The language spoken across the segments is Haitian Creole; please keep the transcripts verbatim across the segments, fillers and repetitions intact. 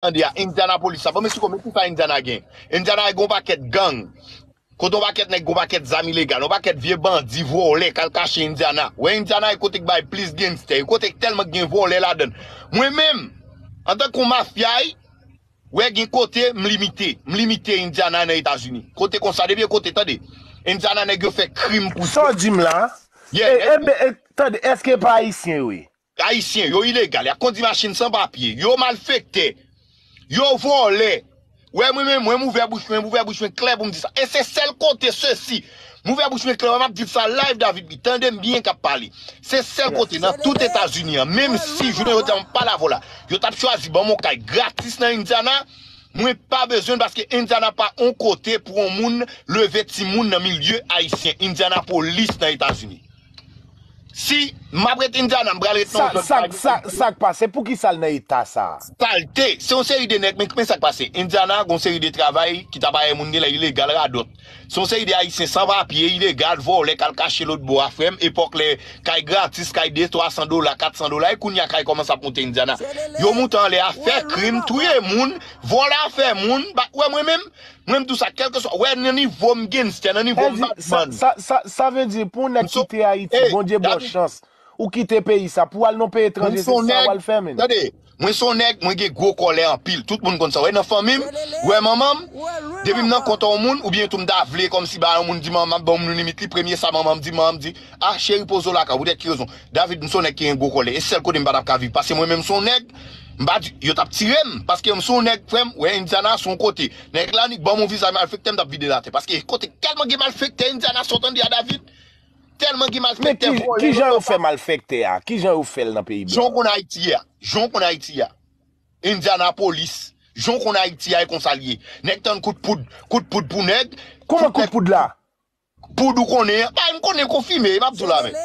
tande a, Indianapolis la. Bon, men si konbyen ki sa Indiana gen? Indiana gen yon pakèt gang. Kote yon pakèt nèg, yon pakèt zam ilegal, yon pakèt vye bandi, vòlè, k al kache Indiana. Wè Indiana e kote k bay plis genstè, e kote k tèlman gen vòlè ladan l. Mwen menm, antanke yon mafya, wè gen kote m limite. M limite Indiana nan Etazini. Kote konsa, depi e kote, tande. Indiana nèg yo fè krim pou... Sa w di m la? Yeah, e, e, e, tande, èske pa ayisyen yo ye? Ayisyen, yo ilegal, y ap kondi machin san papye, yo malfektè, yo vòlè. Wè mwen menm, mwen m ouvè bouch mwen, m ouvè bouch mwen klè pou m di sa. E se sèl kote sesi. M ouvè bouch mwen klè, wè m ap di l sa live David Lee. Tande m byen k ap pale. Se sèl kote nan tout Etazini an, menm si jounen jodi a m ap pale avè w la, yo t ap chwazi ban m yon kay gratis nan Indiana, mwen pa bezwen l paske Indiana pa yon kote pou yon moun leve timoun nan milye ayisyen. Indianapolis nan Etazini. Si m ap ret Indiana, m pral ret nan yon zòn sa, sa, sa, sa k pase? Poukisa l nan eta sa a? Salte. Se yon seri de nèg, men, men sa k pase. Indiana, gen yon seri de travay ki ta bay moun gen lè ilegal radòt. Se yon seri de Ayisyen san papye, ilegal, vòlè, k al kache lòt bò a, frè m. Epòk lè kay gratis, kay de, twa san dola, kat san dola, e kounye a kay kòmanse ap monte Indiana. Yo moute anlè a, fè krim, touye moun, vòlè afè moun, ba, wè mwen menm, Mwen m di w sa, kèlkeswa, wè nan nivo m genstè, nan nivo m batman. Sa, sa, sa, sa vle di, pou yon nèg kite Ayiti, Bondye ba w chans, ou kite peyi sa, pou w al nan yon peyi etranje, se sa w al fè, menn. Tande, mwen se yon nèg, mwen gen gwo kòlè anpil, tout moun konn sa. Wè nan fanmi m, wè manman m, depi m nan kont yon moun, oubyen tou m ta vle kòmsi ba yon moun di manman m, ban yon moun limit li, premye sa manman m di, manman m di, a, cheri, poze w lakay ou, poutèt ki rezon? David, m se yon nèg ki gen gwo kòlè, e sèl kote m pa t ap ka viv, paske mwen menm m se yon nèg, m pa di, yo t ap tire m, paske m se yon nèg, frè m, wè Indiana se yon kote. Nèg la annik ban m yon vizaj malfektè, m t ap vide l atè. Paske kote tèlman gen malfektè, Indiana sa w tande a David. Tèlman gen malfektè, vòlè. Men ki, kijan yo fè malfektè a? Kijan yo fè l nan peyi blan? Jan w konn Ayiti ye a. Jan w konn Ayiti ye a. Indianapolis. Jan w konn Ayiti a, e konsa l ye. Nèg tann kout poud, kout poud pou nèg. Kòman kout poud la? Poud ou konnen an, bay m konnen konfime, m ap di w la men.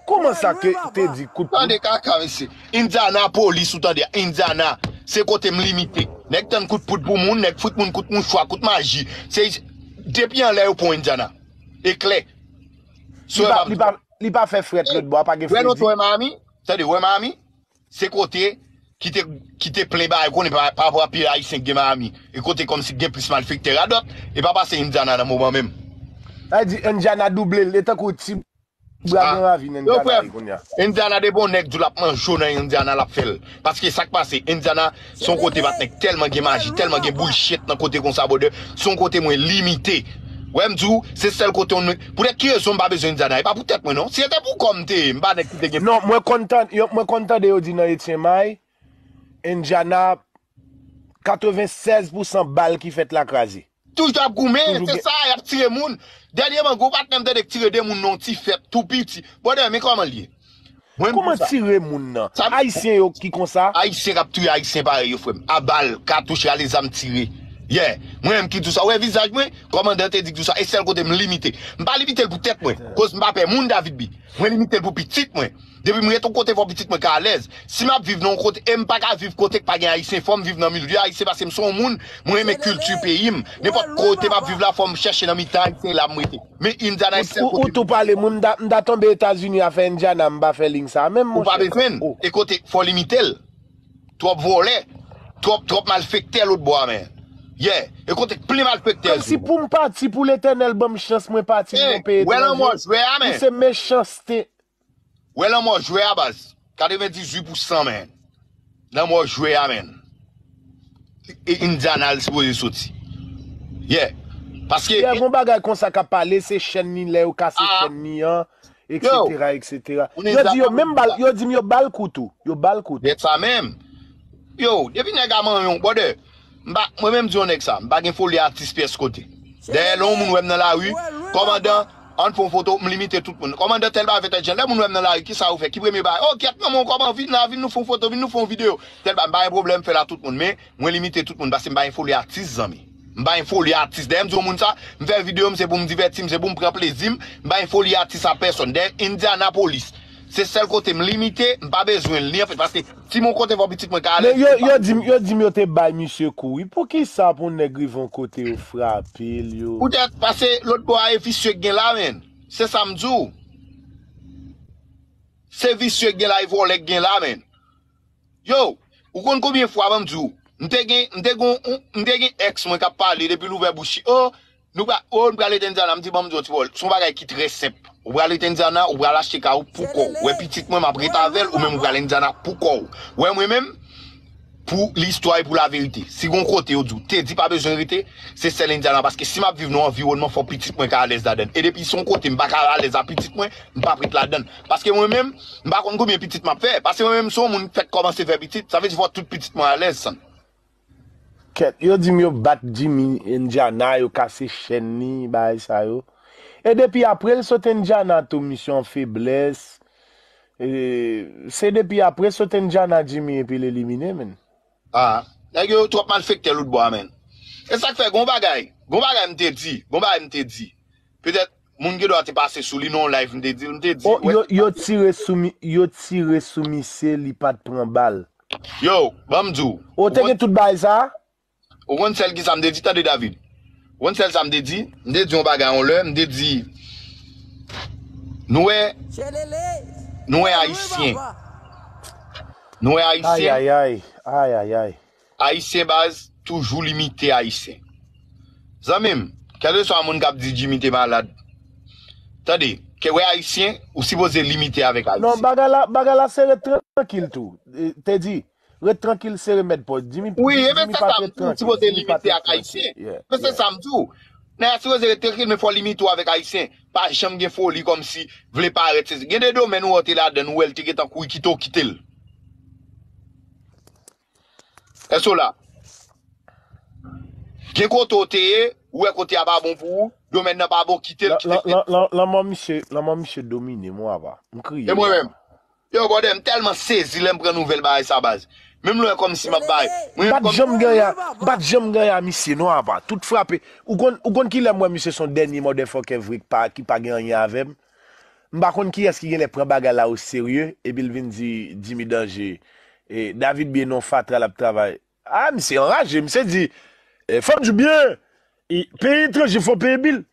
Kòman sa ke te di kout poud? Tande kaka mesye. Indianapolis ou tande a, Indiana, se kote m limite. Nèg tann kout poud pou moun, nèg fout moun kout mouchwa, kout maji. Se depi anlè yo pran Indiana. E klè. Li pa, li pa, li pa fè frèt lòt bò a, pa gen fredi. Wè non, wè Miami? Tande, wè Miami? Se kote ki te ki te plen bagay konnen pa pa rapò a pil ayisyen k gen Miami. E kote kòmsi k gen plis malfektè radòt, e pa pase Indiana nan moman menm. Sa vle di Indiana double l, e tankou ti bwa gen ravin Indiana ye kounye a. Indiana depi yon nèg di w l ap manje w nan Indiana l ap fè l. Paske sa k pase, Indiana se yon kote patnè k tèlman gen maji, tèlman gen bullshit nan kote konsa brother, se yon kote mwen limite. Wè m di w, se sèl kote yon nèg, poutèt ki rezon m pa bezwen Indiana, e pa pou tèt mwen non. Si se te pou kò m te ye, m pa nèg ki te gen. Non, mwen konn tande, mwen konn tande yo di nan Etienne May, Indiana, katrevennsèz pousan bal ki fèt la kraze. Toujou ap goumen, se sa, y ap tire moun. Dènyèman, gwo patnè m tande k tire de moun nan yon ti fèt tou piti. Brother, men kòman l ye? Kòman tire moun nan? Ayisyen yo ki konsa? Ayisyen k ap touye Ayisyen parèy yo, frè m. A bal, katouch, rale zam, tire. Yeah. Mwen menm ki di w sa, w wè vizaj mwen? Kòmandan te di k di w sa, e sèl kote m limite. M pa limite l pou tèt mwen, koz m pa pè moun David B. Mwen limite l pou pitit mwen. Depi m ret yon kote fò pitit mwen ka alèz. Si m ap viv nan yon kote e m pa ka viv kote k pa gen ayisyen, fò m viv nan milye ayisyen paske m se yon moun, mwen renmen kilti peyi m. Nenpòt kote m ap viv la, fò m chèche nan mitan ayisyen, e la m rete. Men Indiana e sèl kote. Ou tou pale, mwen m ta, m ta tonbe Etazini afè Indiana, m pa fè liy sa a menm, monchè. Ou pa bezwen l. E kote, fò limite l. Twòp vòlè, twòp, twòp malfektè lòt bò a, men. Yeah, e kote k plen malfektè. Kòmsi pou m pati, pou Letènèl ban m chans, mwen pati, m nan yon peyi etranje. Wè lanmò jwè a, men. Pou se mechanste. Wè lanmò jwè a baz. Katrevendizuit pousan, man. Lanmò jwè a, man. E Indiana l sipoze soti. Yeah. Paske. Lè gon bagay konsa k ap pale, se chèn li, lè yo kase chèn li an, eksetera, eksetera. Yo di yo menm ba l, yo di m yo ba l kou tou. Yo ba l kou tou. Se sa menm. Yo, depi nèg a manyen w, brother. M pa, mwen menm di yon nèg sa, m pa gen foli atis pyès kote. Dayè lè yon moun wè m nan lari, kòmandan, ann fè yon foto, m limite tout moun. Kòmandan tèl bagay fè tèl jan, lè moun wè m nan lari, kisa yo fè? Ki premye bagay? O, kyèt manman w, kòman, vin la, vin nou fè yon foto, vin nou fè yon videyo. Tèl bagay, m pa gen pwoblèm fè l a tout moun, men mwen limite tout moun, paske m pa gen foli atis, zanmi. M pa gen foli atis. Dayè m di yon moun sa, m fè videyo m, se pou m divèti m, se pou m pran plezi m, m pa gen foli atis a pèsòn. Dayè Indianapolis, se sèl kote m limite, m pa bezwen l, li anfèt, paske si m yon kote fò pitit mwen ka alèz. Men yo, yo di m, yo di m yo te bay misye kou wi. Poukisa pou nèg rive yon kote yo frape l, yo. Poutèt, paske lòt bò a e visye k gen la, menn. Se sa m di w. Se visye k gen la, e vòlè k gen la, menn. Yo, ou konn konbyen fwa, ban m di w, M te gen, m te gen, m te gen ex mwen k ap pale depi l ouvè bouch li. Oh, nou pra, oh, nou pral rete Indiana. M di, ban m di w ti pawòl. Se yon bagay ki trè senp. Ou pral rete Indiana, ou pral achte kay ou pou kò w. Wè pitit mwen, m ap rete avè l, ou menm ou pral Indiana pou kò w. Wè mwen menm, pou listwa e pou laverite. Si gon kote yo di w, Teddy pa bezwen rete, se sèl Indiana. Paske si m ap viv nan yon anviwònman, fò pitit mwen ka alèz ladan l. E depi se yon kote m pa ka alèz a pitit mwen, m p ap ret ladan l. Paske mwen menm, m pa konn konbyen pitit m ap fè. Paske mwen menm, se yon moun k fèk kòmanse fè pitit, sa vle di fò tout pitit mwen alèz. Kèt, yo di m yo bat Jimmy Indiana, yo kase chèn li, bagay sa yo. E depi apre l sot Indiana tou, misye an feblès. E, se depi apre sot Indiana Jimmy epi l elimine, menn. Ah, nèg yo twòp malfektè lout bò a, menn. E sa k fè, gon bagay, gon bagay m te di, gon bagay m te di. Petèt, moun gen dwa te pase sou li nan yon live, m te di l, m te di, oh, wè, yo, yo tire sou mi-, yo tire sou misye, li pa t pran bal. Yo, ban m di w. O, te gen tout bagay sa? Ou konn sèl ki sa m te di, tande David. Ou konn sèl sa m te di? M te di yon bagay yon lè, m te di, nou wè, nou wè Ayisyen. Nou wè Ayisyen. Ay, ay, ay. Ay, ay, ay. Ayisyen baz, toujou limite Ayisyen. Zanmi m, kèlkeswa moun k ap di Jimmy te malad, tande, ke wè Ayisyen, ou sipoze limite avèk Ayisyen. Non, bagay la, bagay la se ret trankil tou. E, te di, ret trankil, se remèd pòz. Jimmy, wi, e men Jimmy se pa sa m ret di, ou trankil. Sipoze limite ak Ayisyen. Men se sa m di w. Nèg la sipoze ret trankil, men fò w limite w avèk Ayisyen. Pa janm gen foli kòmsi vle parèt. Se, gen de domèn ou wè w te ladan l, ou wè l te gentan kouri kite w, kite l. Èske w la? Gen kote w te ye, ou wè kote a pa bon pou ou, domèn nan pa bon, kite l, kite l. Lanmò misye, lanmò misye domine m, apa. M kriye. E mwen menm? Yo, brother, m tèlman sezi lè m pran nouvèl bagay sa, baz. Menm lè kòmsi m ap bay. M pa t janm ganya, m pa t janm ganya misye, non, apa. Tout frape. Ou konn, ou konn kilè m wè misye se yon dènye motherfucker vre ki pa, ki pa gen anyen avè m? M pa konn kiyès ki genlè pran bagay la o serye, epi l vin di Jimmy Danger, e, David Byen non fatra l ap travay. Ah, misye anraje, misye di, eh, fò m di w byen, e, peyi etranje fò peye bil.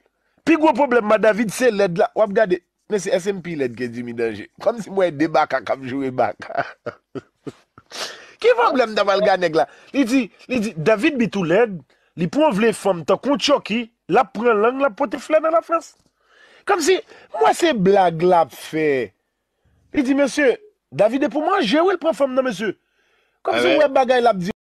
Pi gwo pwoblèm ma David se lèd la. W ap gade, mesye, èske m pi lèd ke Jimmy Danger? Kòmsi m wè de baka k ap joure baka. Ki pwoblèm ta pral gade nèg la? Li di, li di, David Byen tou lèd, li pran vle fanm tankou yon tchòki, l ap pran lang, l ap pote flè nan Lafrans. Kòmsi, m wè se blag l ap fè. Li di, mesye, David e pou manje, wi, l pran fanm nan, mesye. Kòmsi m wè bagay l ap di.